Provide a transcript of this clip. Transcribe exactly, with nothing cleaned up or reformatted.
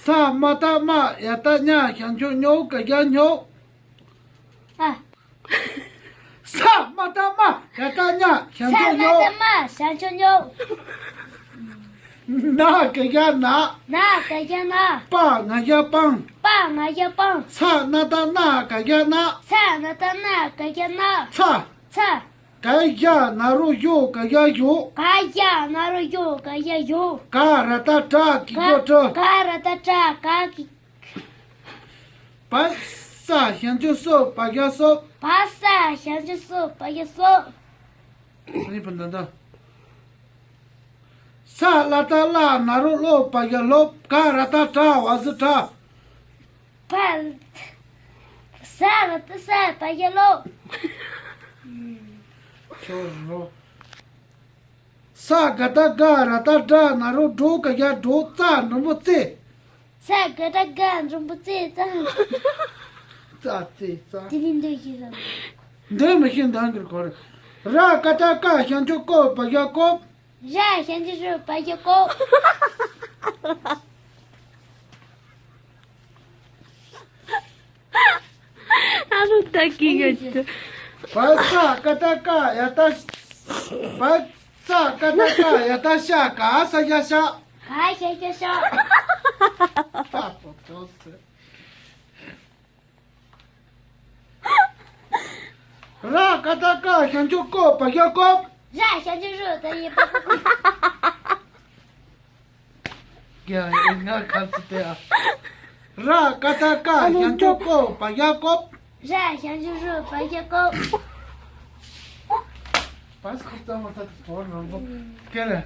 ས་མ་བཏགས་སྨ། ཡ་བཏགས་སྨྱ། ཞབས་ཀྱུ་སྨྱོ། བཀའ་རྒྱ་སྨྱོ། ཨ། ས་མ་བཏགས་སྨ། ཡ་བཏགས་སྨྱ། ཞབས་ས་ཀྱུ་མ་སྨྱོ། བཏགས་སྨ། ཞབས་ཀྱུ་སྨྱོ། ན་བཀའ་རྒྱ་ན། ན་བཀའ་རྒྱ་ན། པ་ང་རྒྱལ་པང་། པ་ང་རྒྱལ་པང་། ས་ན་བཏགས་སྣ། བཀའ་རྒྱ་སྣ། ས་ན་བཏགས་སྣ། བཀའ་རྒྱ་སྣ། ཚ། ཚ། ག་ཡ་ན་རོ་གཞོ། བཀའ་རྒྱ་གཞོ། ག་ཡ་ན་རོ་གཞོ། བཀའ་རྒྱ་གཞོ། ག་ར་བཏགས་གྲ། གི་གུ་གྲུ། ག་ར་བཏགས་གྲ། ག་གི། བ་ས་ཞབས་ཀྱུ་སུ། བ་རྒྱ་སུབ། བ་ས་ཞབས་ཀྱུ་སུ། བ་རྒྱ་སུབ། ཨ་ནི་བུ་འདི་འདི། ས་ལ་བཏགས་སླ། ན་རོ་སློ། བ་རྒྱ་སློབ། ག་ར་བཏགས་གྲ། བ་ཟི་གྲ། བ། ས་ར་བཏགས་སྲ། བ་རྒྱ་སློབ། ཁྱོད་རོ། ས་ག་བཏགས་སྒ། ར་བཏགས་སྒྲ། ན་རོ་སྒྲོ། བཀའ་རྒྱ་སྒྲོགས། ཙ་འགྲེང་བུ་ཙེ། ས་ག་བཏགས་སྒ། འགྲེང་བུ་ཙེ། ཙ། ཙ་ཙེ་ཙ། དེ་ནི་འདོན་ཤེས་ར། འདོན་མི་ཤེས། འདོན་དགོས་གོ་རེ། ར་ག་བཏགས་རྐ། ཞབས་ཀྱུ་རྐོ། བ་རྒྱ་རྐོབ། ར་ཞབས་ཀྱུ་རུ། བ་རྒྱ་རྐོབ། ཨ་རུ་ད་ཀི་ག་ཅི། བ་ས་ག་བཏགས་སྐ། ཡ་བཏགས། བ་ས་ག་བཏགས་སྐ། ཡ་བཏགས་སྐྱ། ག་ས་སྐྱ་སྐྱ། ག་ས་སྐྱ་སྐྱ། ས་པོ་ཏོ་སེ། ར་ག་བཏགས་རྐ། ཞབས་ཀྱུ་རྐོ། བ་རྒྱ་རྐོབ། ར་ཞབས་ཀྱུ་རུ། ད་ཡི་པ་པ་ཀུ། ཡ་ཡ་ང་ཁ་ཚི་ཏེ་ཨ། ར་ག་བཏགས་རྐ། ཞབས་ཀྱུ་རྐོ། བ་རྒྱ་རྐོབ། ར་ཞབས་ཀྱུ་རུ། བ་རྒྱ་རྐོབ། བ་ས་ཁ་ཙ་མ་ས་ཏེ་ཐོར་རང་པོ་ཀེ་རེ།